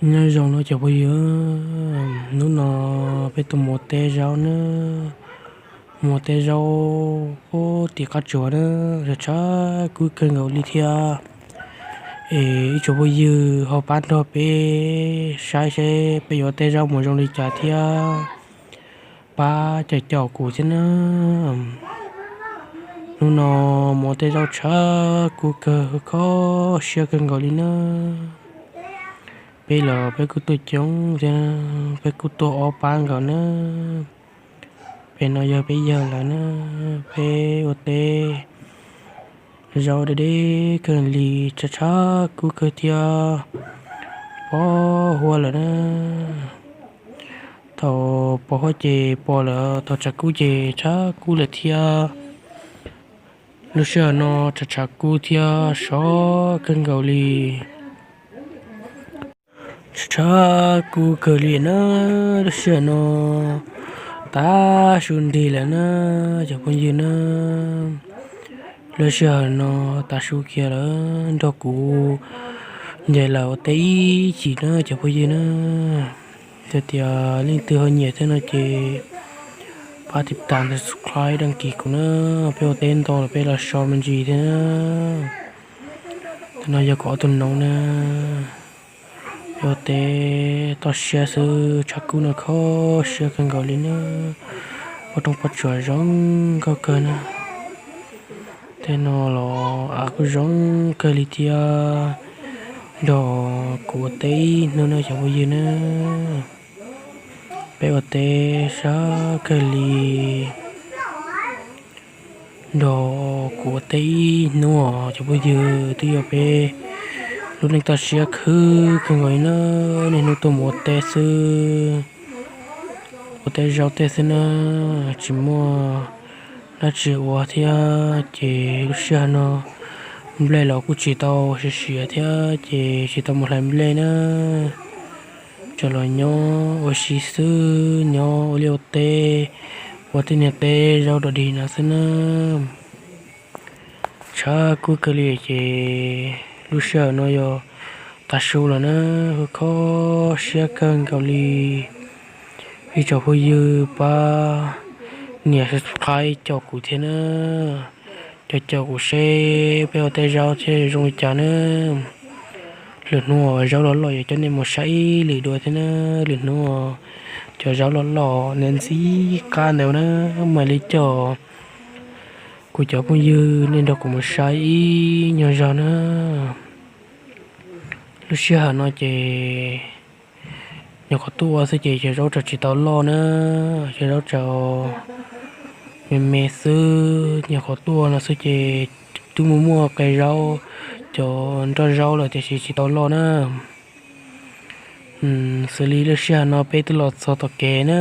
Nyob zoo nawb cov phooj ywg, hnub no peb tuaj mus ua teb zaub na, mus ua teb zaub puag tim qab tsuas na, tshav tshav kub kawg nkaus li thiab. Es ib tsoom phooj ywg ho pab nrog peb saib seb peb yuav ua teb zaub mus zoo li cas thiab pab caum caum kuv thiab na. Hnub no mus ua teb zaub tshav kub kawg kho siab kawg nkaus li na. Peb los peb kuj tuaj coob thiab, peb kuj tuaj ob pab nkaus na. Peb no yog peb yawg lawm na, peb ua teb zaub deb deb kawg li, tshav tshav kub kawg thiab pos huab lawm na. Thaum pos huab ces pos lawm, thaum tshav kub ces tshav kub lawm thiab. Lub sij hawm no tshav tshav kub thiab sov kawg nkaus li. Tshav tshav kub kawg li na, lub sij hawm no tav su nrig lawm na, cov phooj ywg na. Lub sij hawm no tav su kiag lawm, nrog kuv ncaim lawm ua teb ib chim na cov phooj ywg na. Yog tias leej twg ho nyiam thiab no ces pab tiv tas, subscribe, daj kis kuv na, peb ua teb ntau los peb los so me ntsis thiab na. Tam no yog kuv ob tug noov na, peb ua teb toj siab xwb, tshav kub no kho siab kawg nkaus li na, pom roob pom tsuas zoo nkauj kawg na. Tej no los av kuj zoo kawg li thiab, nrog kuv ua teb ib hnub na cov phooj ywg na. Peb ua teb sab kawg li, nrog kuv ua teb ib hnub os cov phooj ywg, twb yog peb lub neej toj siab khwb kawg nkaus li na, niaj hnub tuaj mus ua teb xwb, ua teb zaub teb xwb na, tsis muaj dab tsi ua thiab ces lub sij hawm no nplej los kuj tsis tau siav siav thiab ces tsis tau mus hlais nplej na. Tsuas los nyob ua si xwb, nyob ua liaj ua teb, ua tej niag teb zaub dog dig no xwb na. Tshav kub kawg li ces lub sij hawm no yog tav su los na, kho siab kawg nkaus li. Ib tsoom phooj ywg pab nias subscribe caum kuv thiab na, caum caum kuv seb peb ua teb zaub thiab zoo li cas na. Lwm hnub zaub loj loj yuav coj nej mus saib ib lwm dua thiab na. Lwm hnub cov zaub loj loj ntxim qab ntawd na, mam li coj kuv cov phooj ywg nej nrog kuv mus saib ib nyuag zog na. Lub sij hawm no ces nyuam qhuav tuaj ua xwb ces cov zaub tseem tsis tau loj na, cov zaub tseem me me xwb, nyuam qhuav tuaj ua no xwb ces twb muaj muaj qe zaub, cov nroj zaub lawm tiam sis tsis tau loj na. Xws li lub sij hawm no peb twb los txog tom kev na,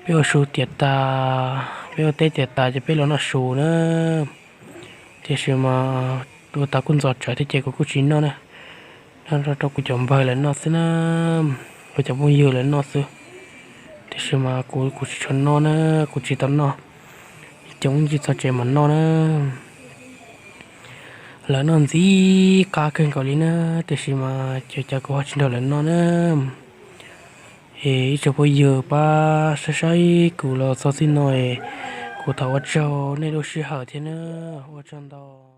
peb ua su tiav tas, peb ua teb tiav tas ces peb los noj su na. Tiam sis mas ua tas kuj ntxov tsawv thiab ces kuv kuj tsis noj na, noj rau kuv cov npawg lawv noj xwb na, kuv cov phooj ywg lawv noj xwb. Tiam sis mas kuv, kuv tsis tshua noj na, kuv tsis tau noj, coob ib ntsis txog tsev mam noj na. Lawv noj ntxim qab kawg nkaus li na, tiam sis mas cas cas kuv ho tsis nrog lawv noj na. Es ib tsoom phooj ywg pab saib saib kuv los txog txij no es kuv thov ua tsaug nej lub sij hawm thiab na, ua tsaug ntau.